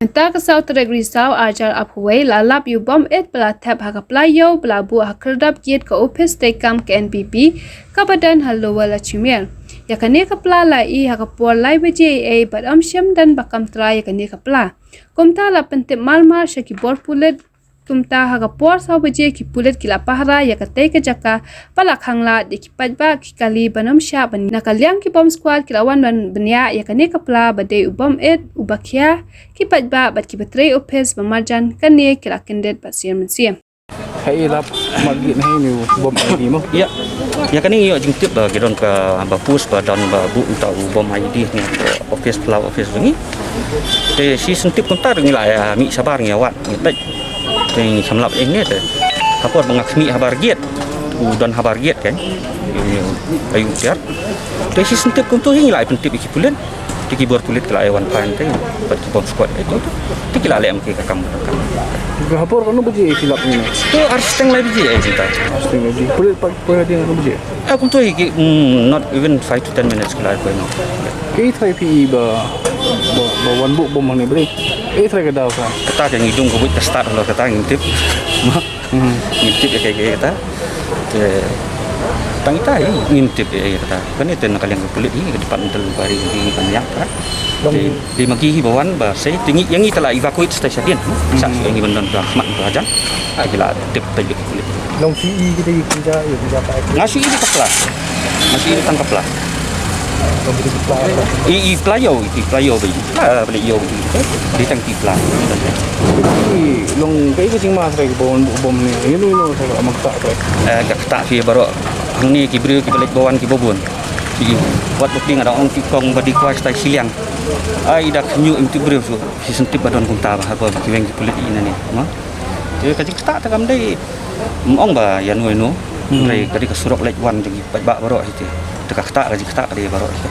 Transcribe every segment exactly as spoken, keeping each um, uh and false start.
Mynta ka saw tarik Risaw arhajar arphew wei la lap ïa u bom ïeit ba la thep ha ka pla ïew ba la buh ha khyrdop gate ka ophis treikam ka N P P kaba don ha Lower Lachumiere. Ïa kane ka pla la ïohi ha ka por lai baje eiei bad ym shym don ba kam trai ïa kane ka pla. Kumta la pyntip marmar sha ki bor pulit. Kumta ha ka por saw baje ki pulit ki la pahara ïa katei ka jaka, ba la khanglad ïa ki paidbah ki kali ban ym shah ban, na ka liang ki bomb squad ki la wan ban bniah ïa kane ka pla ba dei u bom ïeit uba khia ki paidbah bad kiba trei ophis ba marjan. Kane ki la kyndit bad sien mynsiem. Hai lap margit hai ni bom ïeit mo. Ïa. Ïa kane ngi ïoh jingtip ba ki don kaba pus ba don ba buh uta u bom ïeit ha ophis, phylla ophis jong ngi. Te shisien tip kumta ngi la ïa mih shabar ngi ïa wad ngi peit. Te ngi kham lap ïa ngi te. Ha por ba nga khmih habar gate. U don habar gate kan. Ayu tiar. Te shisien tip kumta ngi la ïa pyntip ïa ki pulit. Te ki bor pulit ki la ïa wan pan te. Bad ki bom squad. Te ki la leh ma ki ka kam. Ha por katno baje ki lap ngi? To ar shiteng lai baje ai jingta. Ar shiteng lai baje. Pulit pat poi hadien katno baje? Eh, kumta hi ki, mm, not even five to ten minutes ki la poi noh. Kaei trai phi ba, ba, ba wan buh bom hangne balei? Kaei trai ka daw ka? Kata ka ngi dung ka buit ka start halor kata ngim tip. Hmm. Ngim tip ïa kaei kaei kata. Te tang ita hi ngim tip ïa kaei kata. Kane te na ka liang ka pulit hi ka departmental inquiry hi kan ïa ka. Te dei ma ki hi ba wan ba sei te ngi ïa ngi te la evacuate sha station. Sa shu ïa ngi ban don ba khmat ba hajan. Te ki la tip te ïa ki pulit. Long phi i kita i pynja i pynja pa. Nga shu i ka pla. Nga shu i tang ka pla. Long phi i pla. I i pla ïew, i pla ïew ba i. Pla ba ïew ba i. Di tang ki pla. I long ka i ka jingma sra ki bom bom ni. Ïa no ïa no sra ka mak ta sra. Eh, ka kata phi baroh. Hangne ki briew ki ba leit ba wan ki ba bun. Ki wat bukti nga da ong ki kong ba di kwai stai shiliang. Ai da khynñiuh im tip briew su. Shisien tip ba don kumta ba ha ko ba ki weng ki pulit i na ni. Ma. Te ka jingkata ta kam dei. Ym ong ba ïa no ïa no. Hmm. Hynrei ka dei ka surok leit wan jong ki paidbah baroh hi te. Te ka kata ka jingkata ka dei baroh hi te.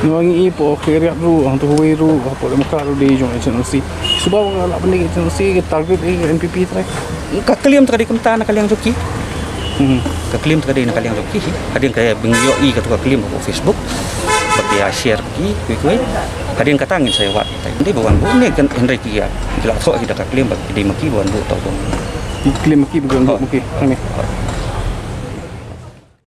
Ngi wan ngi i po khriat ruh hangto kawei ruh hapoh Lamka ruh dei jong H N O C. Suba ba nga lah pyndeng H N O C ka target eh N P P trai. Ka claim ta ka dei kumta na ka liang jong ki. Hmm. Ka claim ta ka dei na ka liang jong ki. Hadien ka ba ngi ïohi kato ka claim hapoh Facebook. Ba ki ïa share ki kiwei kiwei. Hadien kata ngin sa ïa wad. Dei ba wan buh ne kan hynrei ki ïa. Ki la thoh hi da ka claim ba ki dei ma ki ba wan buh to bom. Ki claim ma ki ba wan buh ma ki. Hangne.